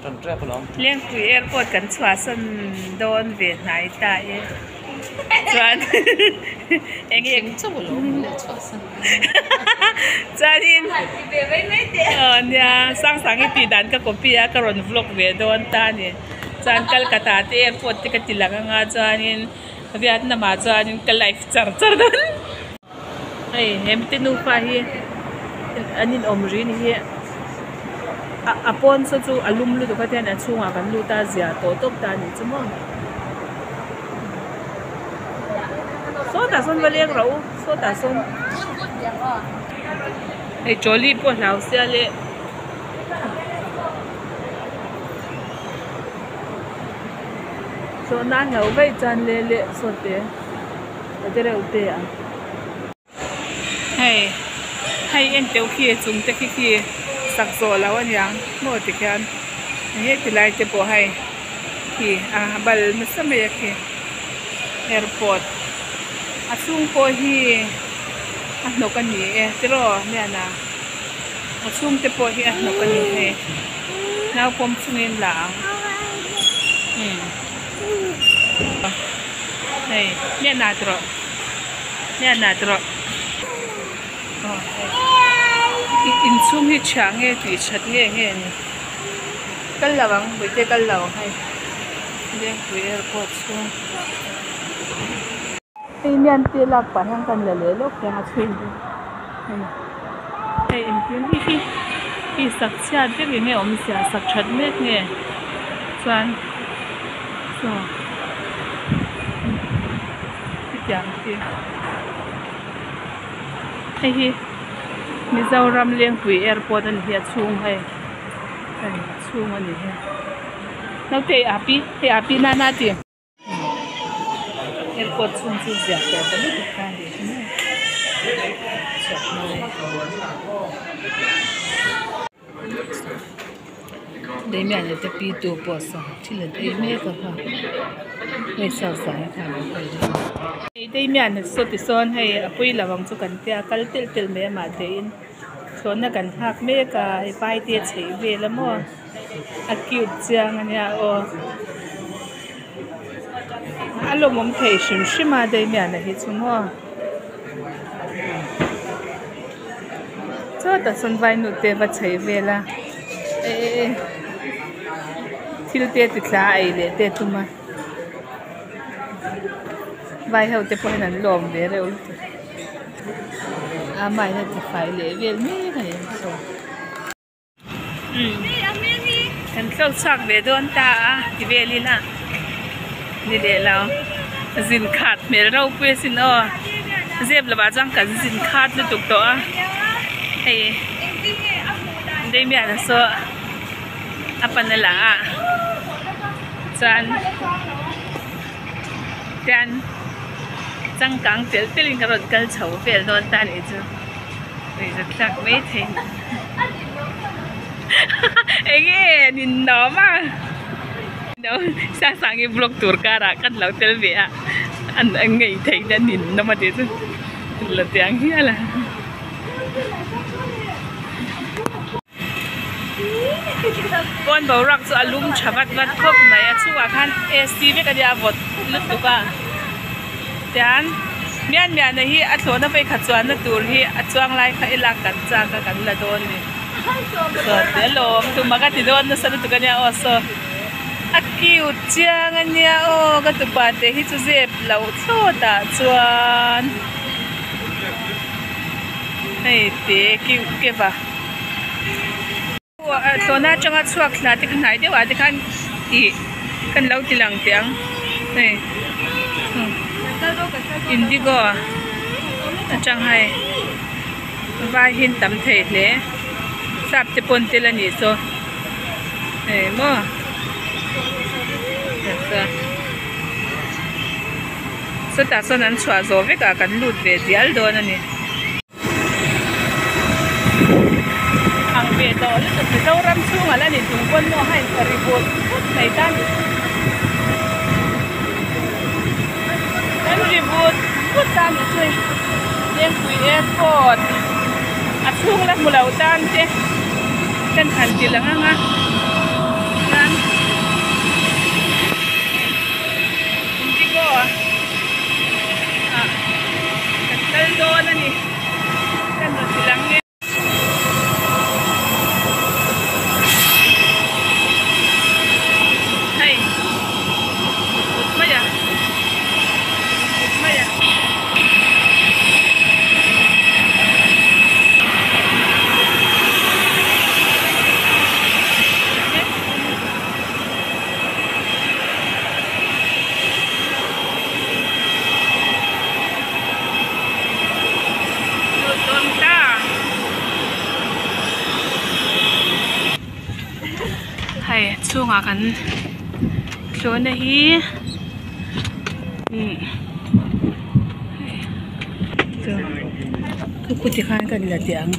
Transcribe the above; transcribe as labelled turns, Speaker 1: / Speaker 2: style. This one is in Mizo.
Speaker 1: Lengpui airport kan chhuahsan dawn ve hnai ta e chuan enge chuanin aw nia Sangsangi tih dan ka copy a ka rawn vlog ve dawn ta a ni chuan Kolkata te airport te ka ti lang anga chuanin Vietnam ah chuanin ka live char char dawn. Hei he mite nufa hi an in awm ri ni hi a pawn saw chu a lum lutuk a tihian a chhungah kan lut a zia tawh tawp ta a nih chu maw sawtah sawn va leng rawh u sawtah sawn hei trolley pawh hlau sia le zawhna a hlauh vaih chuan le le sawte. A te reuh te a. Hei hei en teuh khi a chung te khi khi sak zawh loh aniang maw tikhian heti lai te pawh hei khi a bal nasa mai a khi airport a chhung pawh hi a hnawk a ni e tiraw Miana a chhung te pawh hi a hnawk a ni hei naupawm chungin la ang umm. Hei miah nat rawh miah nat rawh aw hei inchhung hi chhia nge tih that nge nge ni kal lo ang puite kal lo ang hei Lengpui airport chhung hei mian te lak pah hian kan la leh lawk hian a chhung hi hei hei engtin hi hi hi sak chhiat vek eng nge awmzia sak that mek nge chuan. Saw hetiang hi hei hi Mizoram Lengpui airport a ni hi a chhung hei hei a chhung a ni hi naute a pi hei a pi nana a ti airport chhung chu ziah tawh ta lutuk kha a ni hi maw Damian-a te pi tu pawh saw thil an ei mek a kha hei saw sa hi kha alo kal dawn a ni. Damian-a saw ti sawn hei a pui lo ang chu kan tia kal telh telh mai amah tein thlawhna kan nghak mek a hei pai te a chheih vel a maw a cute chiang a nia aw a lawmawm thei hrim hrim a Damian-a hi chu maw. Chutah sawn vainu te va chei vel a eh thil te ti tla a ei leh te a tum a vai ho te pawh hian an lawm ve reuh lutuk a amah hian a ti fai leh vel mek a ni saw. Kan tlawk chhuak ve dawn ta a ti velin a ni leh lo zin khat hmel ropui asin aw zep lovah chuan kan zin khat lutuk tawh a hei Damian-a saw a pan a lang a chuan tian changkang telh telhin ka rawn kal chho vel dawn ta a nih chu. Nuihzat thlak mai thei enge nin nawm a Sangsangi vlog tur karah kan lo tel ve a an ngei thei na nin nawm a tih chu la tiang hial a. Pawn boruak chu a lum tha vat vat khawp mai a chhungah khan AC vek a nia vawt lutuk a tian mian mian a hi a thlawhna phei khat chuanna tur hi a chuang lai kha i lak kan chak a kan la dawn ni saw te lawm tumah ka ti dawn nasa lutuk a nia aw saw a cute chiang a nia aw ka tupa te hi chu zep loh thlawt ah chuan hei te cute keva. Thlawhna atanga chhuak thla te kha hnai deuh ah te khan ih kan lo ti lang teh ang hei indigo atang hei vai hi an tam thei hle sap te pawn tel a nih saw hei maw sawtah sawn an chhuah zawh vek ah kan lut ve dial dawn a ni. Ang ve tawh lutuk Mizoram chhungah la ni chung pawn maw a inchari vut vut mai ta ni. Kan ri vut vut ta ni chu hei Lengpui airport a chhung la hmu lo tan te kan han ti lang ang a. dawn a ni kan rawn ti lang nge. Hei mut mut mai a mut mai a. Lut dawn ta. Hei chhungah kan thlawhna hi umm hei chu khu tikhan kan la teh ang.